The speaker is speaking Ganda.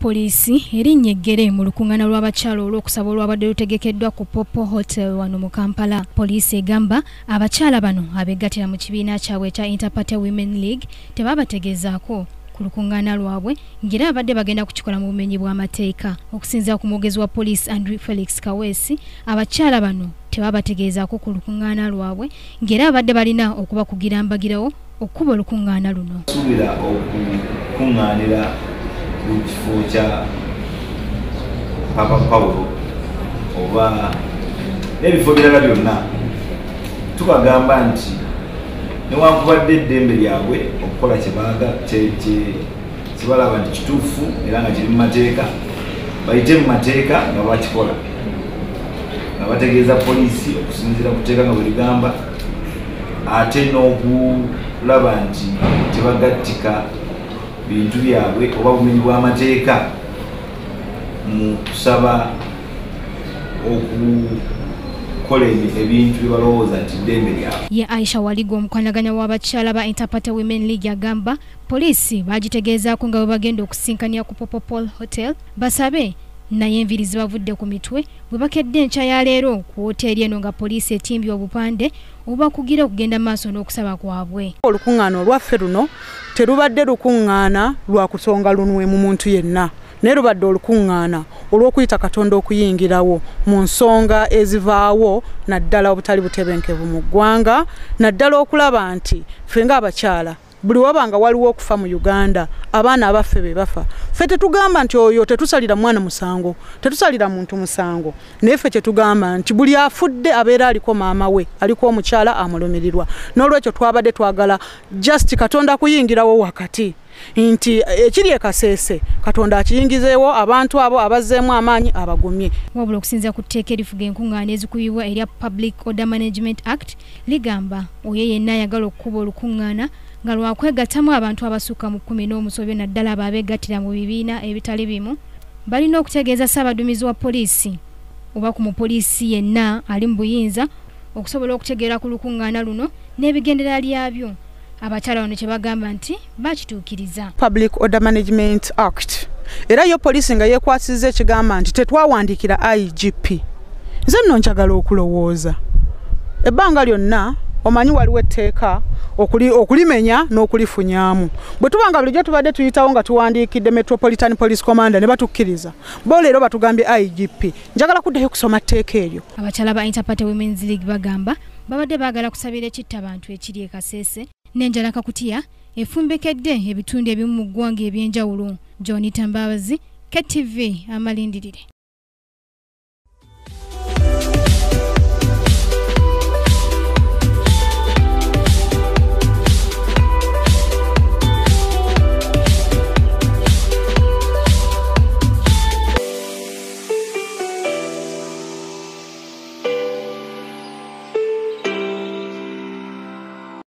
Poliisi erinnya eggere mu lukuŋŋaana lw'abakyala olw'okusaba olwabadde lutegekeddwa ku Popo Hotel wano mu Kampala. Poliisi egamba abakyala bano abeegattira mu kibiina kyabwe ekya Interparty Women League tebabategeezaako ku lukuŋŋaana lwabwe, ng'era babadde bagenda kukikola mu bumenyi bw'amateeka. Okusinziira ku mwogezi wa poliisi Andrew Felix Kaweesi, abakyala bano tebabategeezaako ku lukuŋŋaana lwabwe, ng'era babadde balina okubakugira mbagirawo okukuba olukuŋŋaana luno. Suubira okukuŋŋaanira ku kifo kya Papa Paulo oba n'ebifo birala byonna, tubagamba nti newankubadde eddembe lyabwe okukola kyebalaba nti kituufu era nga kiri mu mateeka, bayite mu mateeka nga bakikola, nga bategeeza poliisi okusinziira ku tteeka nga bwe ligamba, ate n'okulaba nti tebagattika bintu byabwe oba bumenyi bw'amateeka mu kusaba okukola ebintu bye balowooza nti ddembe lyabwe. Ye Aisha Waligo, omukwanaganya w'abakyala ba Interparty Women League, agamba poliisi bagitegeezaako nga bwe bagenda okusinkanira ku Popo Paul Hotel basabe, naye enviiri zibavudde ku mitwe bwe bakedde enkya ya leero ku woteeri eno nga poliisi etimbye obupande obubakugira okugenda maaso n'okusaba kwabwe. Olukuŋŋaana olwaffe luno terubadde lukuŋŋaana lwa kusonga lunwe mu muntu yenna, naye lubadde olukuŋŋaana olw'okuyita Katonda okuyingirawo mu nsonga ezivaawo, naddala obutali butebenkevu mu ggwanga, naddala okulaba nti ffe ng'abakyala buli wabanga waliwo okufa mu Uganda, abaana abaffe be bafa. Ffe tetugamba nti oyo, tetusalira mwana musango, tetusalira muntu musango, naye ffe kyetugamba nti buli afudde abeera aliko maama we, aliko omukyala amulumirirwa. N'olwekyo twabadde twagala just Katonda kuyingirawo wakati, nti ekiri e Kasese Katonda akiyingizeewo, abantu abo abazzeemu amaanyi abagumye. Wabula okusinziira ku tteeka erifuga enkuŋŋaana ezikubibwa erya Public Order Management Act, ligamba oyo yenna ayagala okukuba olukuŋŋaana nga lwakwegattamu abantu abasukka mu 10 n'omusobyo, naddala abo abeegattira mu bibiina ebitali bimu, balina okutegeeza ssaabaduumizi wa poliisi oba ku mupoliisi yenna ali mu buyinza okusobola okutegeera ku lukuŋŋaana luno n'ebigendera lyabyo. Abakyala bano kye bagamba nti bakituukiriza. Public Order Management Act, era yo poliisi nga yeekwasizza ekigamba nti tetwawandiikira IGP. Nze nno njagala okulowooza ebbanga lyonna, omanyi waliwo etteeka okulimenya n'okulifunyaamu. Bwe tuba nga bulijjo tubadde tuyitawo nga tuwandiikidde Metropolitan Police Commander ne batukkiriza, bo leero batugambye IGP. Njagala kuddayo okusoma tteeka eryo. Abakyala ba Interparty Women's League bagamba babadde baagala kusabira ekitta bantu ekiri e Kasese n'enjala kakutiya efumbekedde ebitundu ebimu mu ggwanga ebyenjawulo. John Tambabazi, KTV, amalindirire.